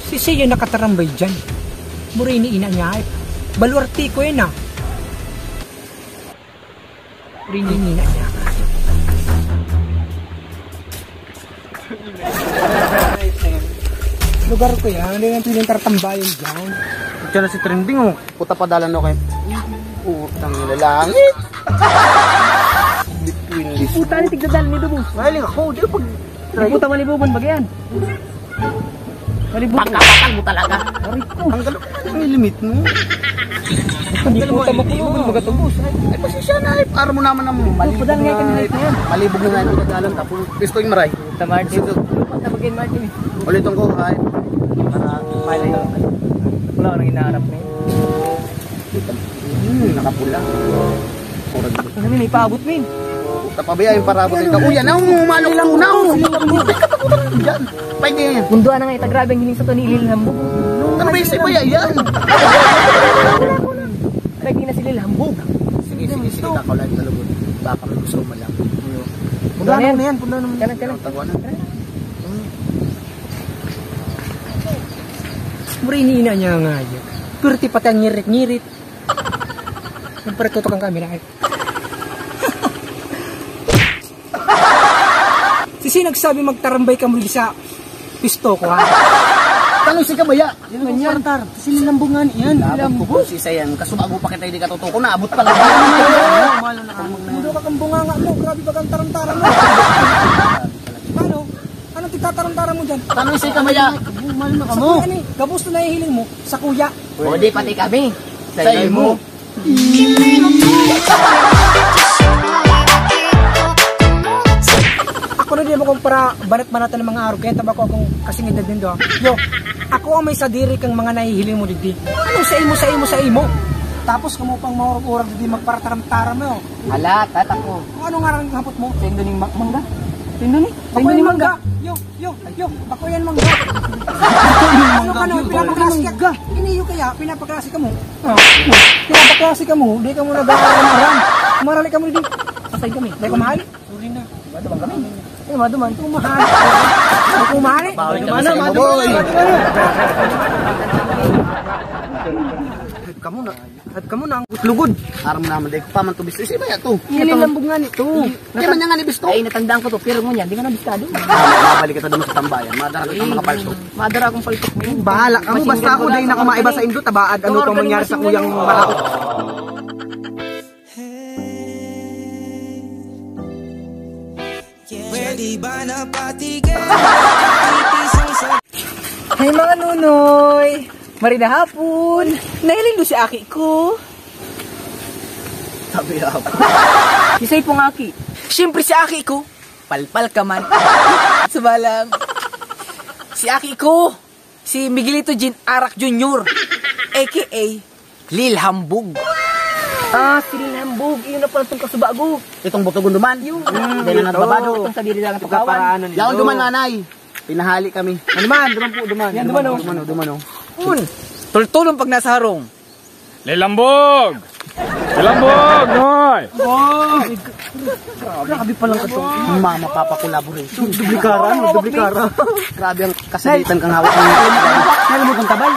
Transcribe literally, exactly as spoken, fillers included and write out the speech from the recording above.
Si Seiya nakatarambay dyan. Murini ina niya ay. Baluarte ko yun ah. Murini ina niya. Lugar ko yan. Hindi natin yung tartambayan dyan. Diyan na si trending oh. Puta pa dalan no kay. Putang ina langit. Between this. Puta ni tigdadal ni Dubos. Mahiling ako, di pag Di puta malibugon ba yan? Malibugon. Pagkakatang mo talaga. Aray ko. Ang galo naman ang limit mo. Hindi puta makulungan, magatubos. Ay, pasensya na eh. Para mo naman ang mali. Padal nga yung limit na yan. Malibog na nga yung dalan. Tapos, gusto yung maray. Puta, Martin. Sige. Puta, magin, Martin eh. Ulit ang kuhay. Para Pala yun. Wala ko nang inaarap na yun. Hmm, nakapula. Kurag. Ano yun, ipaabot mo yun? Tapabaya yung parabot nito. Uy, yan na, umalok ko na. Yan. Pwede yan. Mundua na nga ita, grabe ang hiling sa to ni Ilil Hambog. Ano ba yung sibaya yan? Pwede na si Lil Hambog. Sige, sige, sige, kakaulan ka lugod. Baka gusto mo lang. Punta Ano na yan? Yan, punta naman. Kanan, kanan. Taguan na. Mura iniina niya nga yun. Pirti pati ang ngirit-ngirit. Siyempre, tutok ang camera eh. Sisi nagsabi magtarambay kamo di sa pisto ko, ha? Tanong si Kabaya. Yan ang Ganyan. Kwartar. Si Lilambong nga yan. Labot ko Lilambong. Kung si Sayan. Kasubago pa kita, hindi katutuko. Naabot pa lang. Malo na ka. Mundo ka kang bunga nga mo. Grabe ba kang tarantara mo? Ano? Anong tigtatarantara mo dyan? Tanong si Kabaya. Malo na ka Sa mo. Kuya ni, gabos na nahihiling mo. Sa kuya. Pwede pati kami. Sa imo. Ako na di mo kung para banat-banatan ng mga arog, kaya taba ko akong kasing edad nindo, ha? Yo, ako ang may sadiri kang mga nahihiling mo digdi. Ano sa imo, sa imo, sa imo? Tapos kamo pang maurag-urag digdi magparataram-taram na, oh. Ala, tatako. Ano nga ang hapot mo? Sa indo ning ma- mangga? Sa indo ni? Sa Ako indo ni yung mangga? Mangga. Yo, yo, yo, ako yan mangga. Ano ka naman, pinapaklase ka? Mangga. Iniyo kaya, pinapaklase ka mo? Ah, pinapaklase ka mo, di ka mo nag-aaram-aram. Marali ka mo, di. Pasay kami. Dahil ko mahal? Sorry na. Maduman kami. Eh, maduman. Ito mahal. Ito mahal eh. Bawal kami Maduman, sa imo, maduman, boy. Maduman. Kamo na. At kamo na ang lugod. Aram naman, dahil ko pa man to, bisto. Isa ba yan to? Ililambog nga nito. Kaya man niya nga ni bisto. Ay, natandaan ko to, pero ngunyan, di ka na bistado. Mabalik kita doon sa tambayan. Madara kita mga palto. Madara akong palto. Bahala ka mo, basta ako dahil na kumaiba sa indo, tabaad. Ano pa mangyari sa kuyang maraot? Pwede ba na patigan? Hey mga nunoy! Marida hapon! Nahiling do si aki ko? Sabi ako. Isay pong aki. Siyempre si aki ko. Palpal ka man. Subalang. Si aki ko. Si Miguelito Jean Arak Junior. A K A Lil Hambog. Ah, si Lil Hambog. Iyon na pala itong kasubago. Itong butugon duman. Yung Dahil na nagbabado. Itong sa diri lang ang Ito ka tukawan. Para ano nito? Yaon duman, nanay. Pinahali kami. Ano man? Duman po, duman. Yan, duman, oh. Duman, oh, duman, oh. Un. Tultulong pag nasa harong. Lilambog! Lilambog, hoy! Oh! Grabe palang kato. Mama, papa collaboration. Dublikara, ano? Dublikara. Grabe ang kasalitan kang hawak mo. Nalimutan ka ba?